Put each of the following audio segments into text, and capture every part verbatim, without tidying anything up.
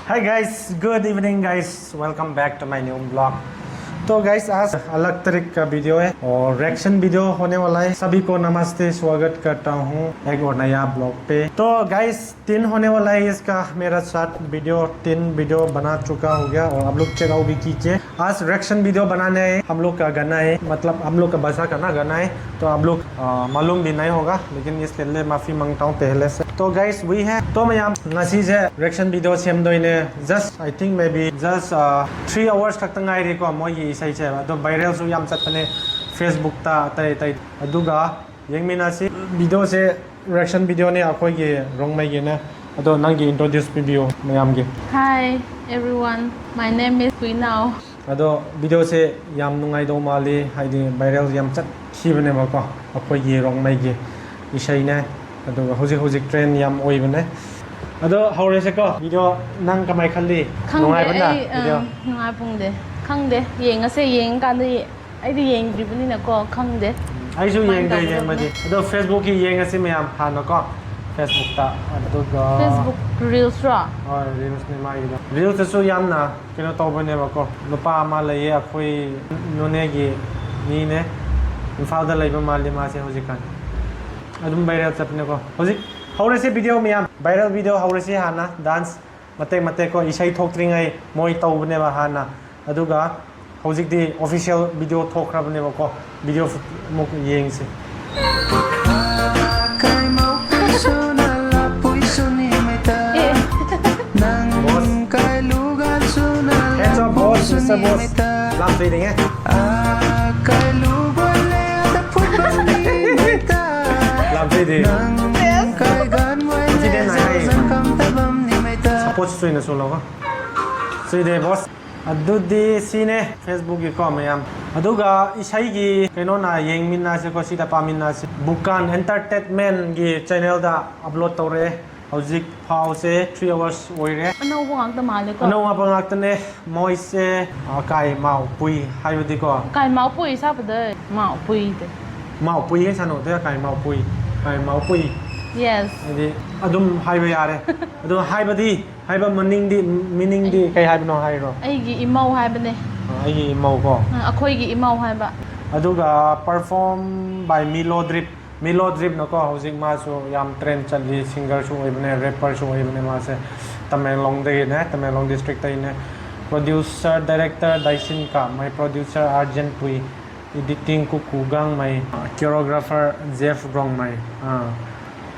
Hi guys, good evening guys, welcome back to my new vlog। तो guys, आज अलग तरीके का वीडियो है और रिएक्शन वीडियो होने वाला है। सभी को नमस्ते, स्वागत करता हूँ एक और नया ब्लॉग पे। तो गाइस, तीन होने वाला है इसका मेरा साथ वीडियो, तीन वीडियो बना चुका हो गया और आप लोग चेक आउट भी कीजिए। आज रिएक्शन वीडियो बनाने हैं। हम लोग का गाना है, मतलब हम लोग का भाषा का ना गाना है, तो आप लोग मालूम भी नहीं होगा, लेकिन इसके लिए माफी मांगता हूँ पहले से। तो गाइस, वही है। तो मैं यहाँ नसी से रिएक्शन वीडियो से हम दो इन्हें just, I think may be just three hours तक तंगाई रही को मोई ये सही से तो वायरल सु याम चत ने Facebook ता तय तय अदुगा ꯌꯦꯡꯃꯤꯟꯅꯁꯤ꯫ ꯚꯤꯗꯤꯑꯣꯁꯦ ꯔꯤꯑꯦꯛꯁꯟ ꯚꯤꯗꯤꯑꯣꯅꯤ ꯑꯩꯈꯣꯏꯒꯤ ꯔꯣꯡꯃꯩꯒꯤꯅ꯫ ꯑꯗꯣ ꯅꯪꯒꯤ ꯏꯟꯇ꯭ꯔꯣꯗ꯭ꯌꯨꯁ ꯄꯤꯕꯤꯌꯨ ꯃꯌꯥꯝꯒꯤ꯫ Hi everyone, my name is Puinao. ꯑꯗꯣ ꯚꯤꯗꯤꯑꯣꯁꯦ ꯌꯥꯝ ꯅꯨꯡꯉꯥꯏꯗꯧ ꯃꯥꯜꯂꯤ, ꯍꯥꯏꯗꯤ ꯚꯥꯏꯔꯦꯜ ꯌꯥꯝ ꯆꯠꯈꯤꯕꯅꯦꯕꯀꯣ ꯑꯩꯈꯣꯏꯒꯤ ꯔꯣꯡꯃꯩꯒꯤ ꯏꯁꯩꯅꯦ꯫ ꯑꯗꯨꯒ ꯍꯧꯖꯤꯛ ꯍꯧꯖꯤꯛ ꯇ꯭ꯔꯦꯟ ꯌꯥꯝ ꯑꯣꯏꯕꯅꯦ꯫ ꯑꯗꯣ ꯍꯧꯔꯁꯦꯀꯣ꯫ ꯚꯤꯗꯤꯑꯣ ꯅꯪ ꯀꯃꯥꯏ ꯈꯜꯂꯤ? ꯈꯪꯗꯦ, ꯅꯨꯡꯉꯥꯏꯕꯅ ꯑꯩ, ꯚꯤꯗꯤꯑꯣ? ꯑ, ꯅꯨꯡꯉꯥꯏ ꯐꯪꯗꯦ꯫ ꯈꯪꯗꯦ, ꯌꯦꯡꯉꯁꯦ, ꯌꯦꯡꯉꯀꯥꯟꯗ ꯑꯩꯗꯤ ꯌꯦꯡꯗ꯭ꯔꯤꯕꯅꯤꯅꯀꯣ, ꯈꯪꯗꯦ꯫ ꯑꯩꯁꯨ ꯀꯃꯥꯏꯅ ꯌꯦꯡꯗꯦ, ꯇꯧꯒꯗꯕꯅꯣ? ꯌꯦꯡꯕꯗꯤ꯫ ꯑꯗꯣ Facebook ꯀꯤ ꯌꯦꯡꯉꯁꯤ ꯃꯌꯥꯝ ꯍꯥꯟꯅꯀꯣ, Facebook ꯇ꯫ ꯑꯗꯨꯒ Facebook Reels ꯔꯣ? ꯍꯣꯏ, Reels ꯅꯤ ꯃꯥꯒꯤꯗꯣ꯫ Reels ꯇꯁꯨ ꯌꯥꯝꯅ ꯀꯩꯅꯣ ꯇꯧꯕꯅꯦꯕꯀꯣ, ꯅꯨꯄꯥ ꯑꯃ ꯂꯩꯌꯦ ꯑꯩꯈꯣꯏ ꯅꯣꯅꯦꯒꯤ ꯃꯤꯅꯦ, ꯏꯝꯐꯥꯜꯗ ꯂꯩꯕ ꯃꯥꯜꯂꯤ ꯃꯥꯁꯦ ꯍꯧꯖꯤꯛꯀꯥꯟ꯫ ꯑꯗꯨꯝ ꯚꯥꯏꯔꯦꯜ ꯆꯠꯄꯅꯦꯀꯣ꯫ ꯍꯧꯖꯤꯛ ꯍꯧꯔꯁꯤ ꯚꯤꯗꯤꯑꯣ ꯃꯌꯥꯝ, ꯚꯥꯏꯔꯦꯜ ꯚꯤꯗꯤꯑꯣ ꯍꯧꯔꯁꯤ ꯍꯥꯟꯅ, ꯗꯥꯟꯁ ꯃꯇꯦꯛ ꯃꯇꯦꯛ ꯀꯣ, ꯏꯁꯩ ꯊꯣꯛꯇ꯭ꯔꯤꯉꯩ ꯃꯣꯏ ꯇꯧꯕꯅꯦꯕ ꯍꯥꯟꯅ꯫ ꯑꯗꯨꯒ ꯍꯧꯖꯤꯛꯇꯤ ꯑꯣꯐꯤꯁꯤꯌꯦꯜ ꯚꯤꯗꯤꯑꯣ ꯊꯣꯛꯈ꯭ꯔꯕꯅꯦꯕꯀꯣ, ꯚꯤꯗꯤꯑꯣ ꯐꯨ-, ꯑꯃꯨꯛ ꯌꯦꯡꯁꯤ꯫ ꯑꯦ꯫ Boss꯫ Hands up, boss, Mister Boss꯫ ꯂꯥꯝ ꯇꯨꯏ ꯗꯤꯡꯉꯦ꯫ ꯂꯥꯝ ꯇꯨꯏ ꯗꯤ꯫ Yes꯫ ꯁꯤ ꯗꯦ ꯅꯥꯏ ꯍꯥꯏ꯫ Support ꯁꯨꯏꯅ ꯁꯨꯂꯣꯀꯣ꯫ ꯁꯤ ꯗꯦ, boss꯫ ꯑꯗꯨꯗꯤ ꯁꯤꯅꯦ Facebook ꯒꯤ ꯀꯣ ꯃꯌꯥꯝ꯫ ꯑꯗꯨꯒ ꯏꯁꯩꯒꯤ ꯀꯩꯅꯣꯅ ꯌꯦꯡꯃꯤꯟꯅꯁꯦꯀꯣ, ꯁꯤꯗ ꯄꯥꯃꯤꯟꯅꯁꯦ꯫ ꯕꯨꯀꯥꯟ Entertainment ꯒꯤ channel ꯗ upload ꯇꯧꯔꯦ꯫ ꯍꯧꯖꯤꯛ ꯐꯥꯎꯁꯦ three hours ꯑꯣꯏꯔꯦ꯫ ꯑꯅꯧꯕ ꯉꯥꯛꯇ ꯃꯥꯜꯂꯦꯀꯣ? ꯑꯅꯧꯕ ꯉꯥꯛꯇꯅꯦ꯫ ꯃꯣꯏꯁꯦ, ꯑ, ꯀꯥꯏ ꯃꯥꯎꯄꯨꯏ ꯍꯥꯏꯕꯗꯤꯀꯣ꯫ ꯀꯥꯏ ꯃꯥꯎꯄꯨꯏ ꯁꯥꯕꯗ ꯃꯥꯎꯄꯨꯏ ꯇꯦ꯫ ꯃꯥꯎꯄꯨꯏ ꯍꯥꯏ ꯁꯥꯅꯣ ꯇꯦ, ꯀꯥꯏ ꯃꯥꯎꯄꯨꯏ꯫ ꯀꯥꯏ ꯃꯥꯎꯄꯨꯏ꯫ Yes꯫ ꯍꯥꯏꯗꯤ ꯑꯗꯨꯝ ꯍꯥꯏꯕ ꯌꯥꯔꯦ꯫ ꯑꯗꯣ ꯍꯥꯏꯕꯗꯤ ꯍꯥꯏꯕ meaning ꯗꯤ, meaning ꯗꯤ ꯑꯩ, ꯀꯩ ꯍꯥꯏꯕꯅꯣ ꯍꯥꯏꯔꯣ? ꯑꯩꯒꯤ ꯏꯃꯧ ꯍꯥꯏꯕꯅꯦ꯫ ꯑ, ꯑꯩꯒꯤ ꯏꯃꯧ ꯀꯣ? ꯑ, ꯑꯩꯈꯣꯏꯒꯤ ꯏꯃꯧ ꯍꯥꯏꯕ꯫ ꯑꯗꯨꯒ perform by Melodrip꯫ Melodrip ꯅꯀꯣ, ꯍꯧꯖꯤꯛ ꯃꯥꯁꯨ ꯌꯥꯝ trend ꯆꯠꯂꯤ, singer ꯁꯨ ꯑꯣꯏꯕꯅꯦ, rapper ꯁꯨ ꯑꯣꯏꯕꯅꯦ ꯃꯥꯁꯦ꯫ ꯇꯃꯦꯡꯂꯣꯡꯗꯒꯤꯅꯦ, ꯇꯃꯦꯡꯂꯣꯡ district ꯇꯒꯤꯅꯦ꯫ Producer, director ꯗꯥꯏꯁꯤꯟ ꯀꯥꯃꯩ, producer ꯑꯥꯔꯖꯦꯟ ꯄꯨꯏ, editing ꯀꯨꯀꯨ ꯒꯥꯡꯃꯩ, choreographer ꯖꯦꯐ ꯔꯣꯡꯃꯩ꯫ ꯑ,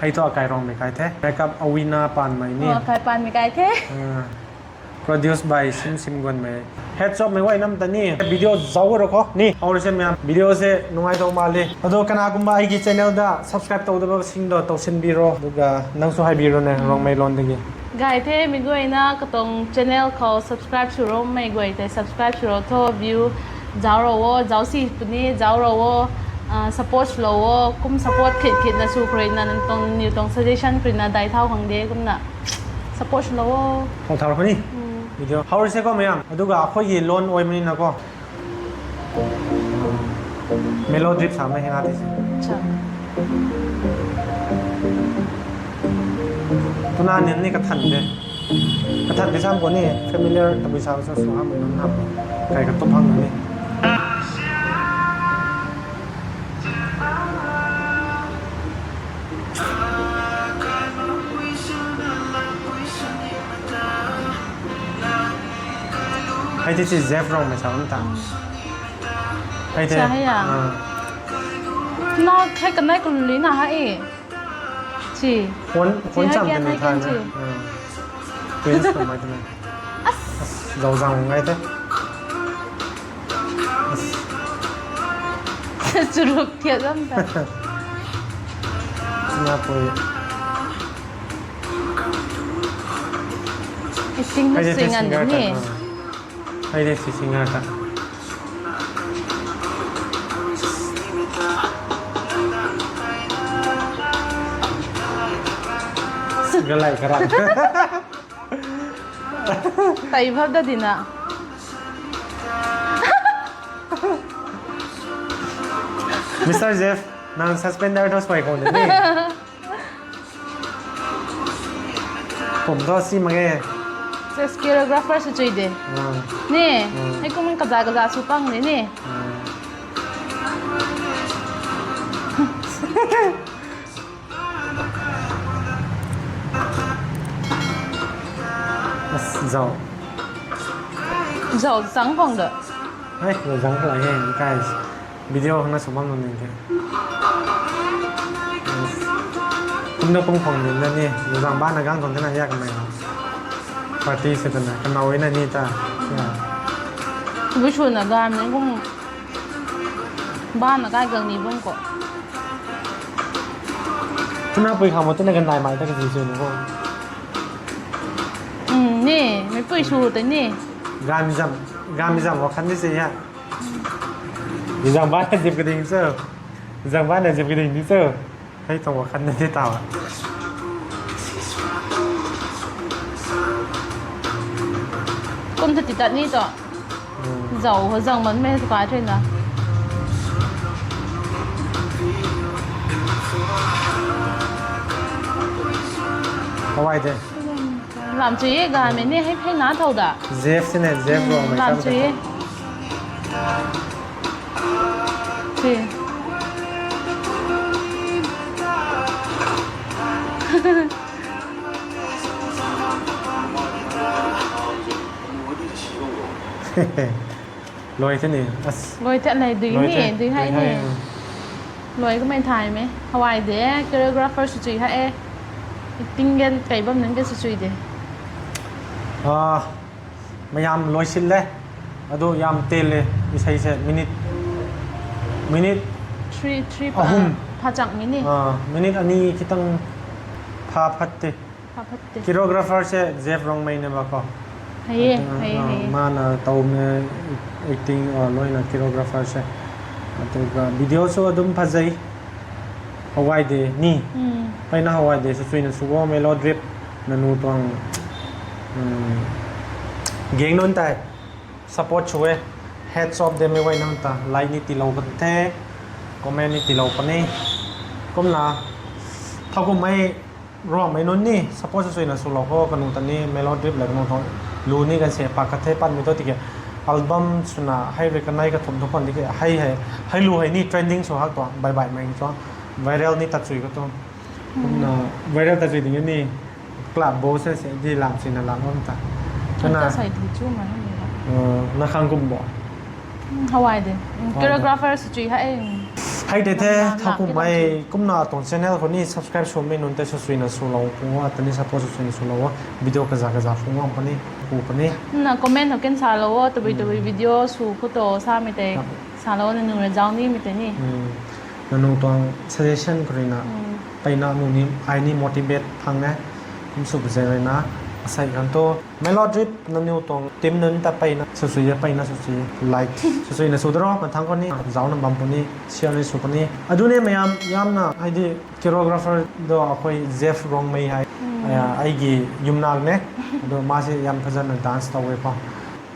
ꯍꯩꯊꯣ ꯑꯀꯥꯏ ꯔꯣꯡꯃꯩ ꯀꯥꯏ ꯊꯦ꯫ Makeup ꯑꯋꯤꯅꯥ ꯄꯥꯟꯃꯩꯅꯤ꯫ ꯑꯣ, ꯑꯀꯥꯏ ꯄꯥꯟꯃꯩ ꯀꯥꯏ ꯊꯦ꯫ ꯑ, produce by ꯁꯤꯝ ꯁꯤꯝꯒꯣꯟꯃꯩ꯫ Heads up ꯃꯩ ꯋꯥꯏ ꯅꯝ ꯇꯅꯤ꯫ Video ꯖꯥꯎꯔꯣ ꯀꯣ꯫ ꯅꯤ, ꯍꯧꯔꯁꯦ ꯃꯌꯥꯝ꯫ Video ꯁꯦ ꯅꯨꯡꯉꯥꯏꯗꯧ ꯃꯥꯜꯂꯤ꯫ ꯑꯗꯣ ꯀꯅꯥꯒꯨꯝꯕ ꯑꯩꯒꯤ channel ꯗ subscribe ꯇꯧꯗꯕꯁꯤꯡꯗꯣ ꯇꯧꯁꯤꯟꯕꯤꯔꯣ꯫ ꯑꯗꯨꯒ ꯅꯪꯁꯨ ꯍꯥꯏꯕꯤꯔꯣꯅꯦ, ꯎꯝ꯫ ꯔꯣꯡꯃꯩ ꯂꯣꯟꯗꯒꯤ꯫ ꯒꯥꯏ ꯊꯦ ꯃꯤꯒꯣꯏꯅ ꯀꯇꯣꯡ channel ꯈꯧ subscribe ꯁꯨꯔꯣ, ꯃꯩꯒꯣꯏ ꯊꯦ subscribe ꯁꯨꯔꯣ ꯊꯣ view ꯖꯥꯎꯔꯣ, ꯖꯥꯎꯁꯤ ꯄꯨꯅꯤ, ꯖꯥꯎꯔꯣ, ꯑ, support ꯁꯨꯂꯣ, ꯀꯨꯝ support ꯈꯤꯠ ꯈꯤꯠꯅ ꯁꯨ ꯈ꯭ꯔꯦꯅ ꯅꯪ ꯇꯣꯡ ꯅꯤꯎ ꯇꯣꯡ suggestion ꯈ꯭ꯔꯤꯅ ꯗꯥꯏ ꯊꯥꯎ ꯈꯪꯗꯦ ꯀꯨꯝꯅ support ꯁꯨꯂꯣ꯫ ꯊꯥꯎ ꯊꯥꯎ ꯈꯨꯅꯤ꯫ ꯎꯝ꯫ Video ꯍꯧꯔꯁꯦꯀꯣ ꯃꯌꯥꯝ꯫ ꯑꯗꯨꯒ ꯑꯩꯈꯣꯏꯒꯤ ꯂꯣꯟ ꯑꯣꯏꯕꯅꯤꯅꯀꯣ꯫ Melodrip ꯁꯥꯃꯩ ꯍꯦꯡꯉꯥ ꯇꯤꯁꯦ꯫ ꯑꯆꯥ꯫ ꯇꯨꯅꯥ ꯅꯤꯟꯅꯤ ꯀꯊꯟꯗꯦ꯫ ꯀꯊꯟꯗꯦ ꯁꯥꯝ ꯀꯣꯅꯤ familiar ꯇꯕꯨ ꯁꯥꯕ ꯁꯥ ꯁꯨꯍꯥ ꯃꯅꯝ ꯅꯥꯄ꯫ ꯀꯩ ꯀ ꯇꯨꯞ ꯐꯪꯒꯅꯤ꯫ Hei ti si Jeff Rong mei sa um ta. Hei te. Sa hei a? Ah. Na khai kanai kun li na ha e. Chi. Phone, phone cham te ni tha na. Chi. Ah. Twins ko mai te na. As. As, zau zang ngai te. As. Churuk thiat lam ta. Sina pui. Acting na sui ngan ni. Hei de si singer ta. Galai kara. Tai bhab da dina. Mister Jeff, nang suspender to swai ko de ni. Kum to si mak ge. Choreographer sw chui de. Ah. Ni, ah, hei kum kaza kaza sw pang de ni. Ah. As, zau. Zau zang pang da. Hei, zau zang kalai hei, guys. Video khang na sw bam nung ning ke. Kum na kum khang ning na ni, zau zang bana gang tuang tena ya kamei na. Party se tena, kanau na ni ta. Ya. Tabui sw na gan ni kum. Bana kai gang ni bam ko. Tuna pui khang mo tena ganai mai ta ka ji sw ni ko. Hmm, ni, mei pui sw te ni. Gamizam, gamizam wa khan ni se ya. Zang bana zip kading so. Zang bana zip kading ni so. Hei tuang wa khan na di tau. Kum ta ti tat ni to. Hmm. Zau ho zang man mei tu kai thei na. How are they? Lam chui e, ga mei ni hei pheng na thau da. Jeff sini, Jeff, hmm, ro mei lam kam chui e. Chui. Loi the ni, as. Loi the nei, dui loi ni, the, dui hai dui hai ni. Loi kamei thay mei. How are they? Choreographer sw chui ha e. Acting gen kai bam nang ke sw chui de. Ah, mayam loi sit le. Adu yam tel le. Isei se minute, minute three, three, ahum. Ah, pha chang mei ni. Ah, minute ani khitang pha phat te. Pha phat te. Choreographer se Jeff Rongmei na ba ko. Hei e, acting, hei e, ah, hei e. Mana tau mei acting, ah, loina choreographer se. Atuka video sw adum phazei. How are they ni. Hmm. Peyna how are they sw chui na sw o, Melodrip nanu tuang, hmm, gang nunc tei. Support sw e. Hats off de mei guay nunc ta. Like ni tiilou kan the. Comment ni tiilou kan e. Kumna. Thowkumhmei Ruangmei nunc ni support sw suina swlou kho kanu ta ni Melodrip le kanu tuang lu ni kan se pak khat the patmei thu tiki album swna hei rui kanei kathumh thu khwan tiki hei hei, hei lu hei ni trending sw hak tuang, bai bai mei tuang viral ni tat sui ka tuang. Hmm. Kumna viral tat sui ding ni club bo se se di lam sina lam bam ta. Kana ta sai thu chu ma ni la. Uh, na khang kum bo. Hmm, how are they? Hmm, how are they? Choreographer sw chui ha e. Hei de the, na, na, thowkumhmei, kumna tuang channel khou ni subscribe swmei nunc tei sw suina swlou puni, ata ni support sw suina swlou, video kaza kaza phung wang puni, pu puni. Na comment khou ken salou o, tabui tabui video sw khou tu samei tei. Yep. Salou na nunc rui zauc nimei tei ni. Hmm. Nanu tuang suggestion khou rui na, hmm, peyna nunc ni, ai ni motivate phang e. Kum sw pazei rui na, asei kan tu. Melodrip nanu tuang team nunc ta peyna sw sui e, peyna sw sui e. Like sw suina sw daro, mathang khou ni, zaucna bam puni, share ni sw puni. Adu ni mayam, yamna, hei di choreographer do akhoi Jeff Rongmei hei. Hmm. Ai, aigi yumnak ne. Adu ma se yam phazanna dance tow e pa.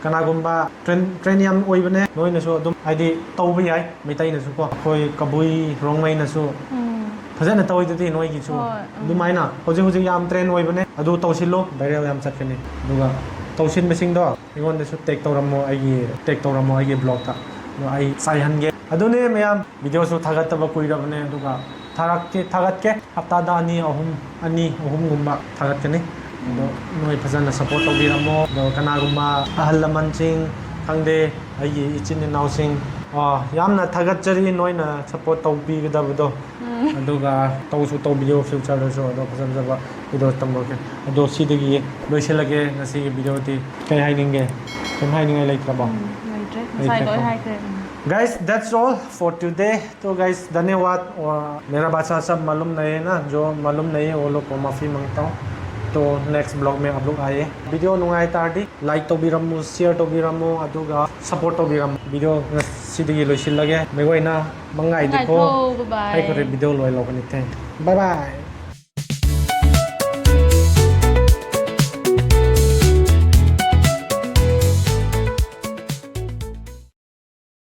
Kanagumba train, train yam ui bane, noina sw adum, hei di tow bi ai, mei tei na sw ko. Akhoi Kabui Rongmei na sw. Hmm. Phazanna tow e tei noigi sw. Hoi, hmm. Adum ai na, houzi houzi yam train ui bane, adu tow sin lo, viral yam chat kani. Aduga, tow sin masing do, ingon de sw tag tow ramo, aigi, tag tow ramo, aigi blog ta. No ai sai han ge. Adu ni mayam, video sw thagat taba kui ra bane, aduga, tharak ke, thagat ke. Hapta da ani ahum, ani ahum gumba thagat kani. Adu, noi phazanna support tow bi ramo. Adu, kanagumba ahal laman sing, khang de, aigi ichin inau sing. Ah, yamna thagat chari noina support tow bi kadaba do. Hmm. Aduga, tow sw tow video future da sw, adu phazan zaba video tam bo ke. Adu, si degi, loi si lage, na si video ti. Kai hai ning ge. Kai hai ning ai lai tra bo. Hmm, lai tra. Lai tra ko. Sai ko hai tra. Guys, that's all for today. तो guys, धन्यवाद, और मेरा भाषा सब मालूम नहीं है ना, जो मालूम नहीं है वो लोग को माफी मांगता हूँ। तो next vlog में आप लोग आइए। Video nungai tardi, like tow bi ramo, share tow bi ramo, aduga support tow bi ramo. Video na si degi loi si lage, mei guay na mangai di ko. Mangai tho, bye bye. Hei khou rui video loi lou kani the. Bye bye.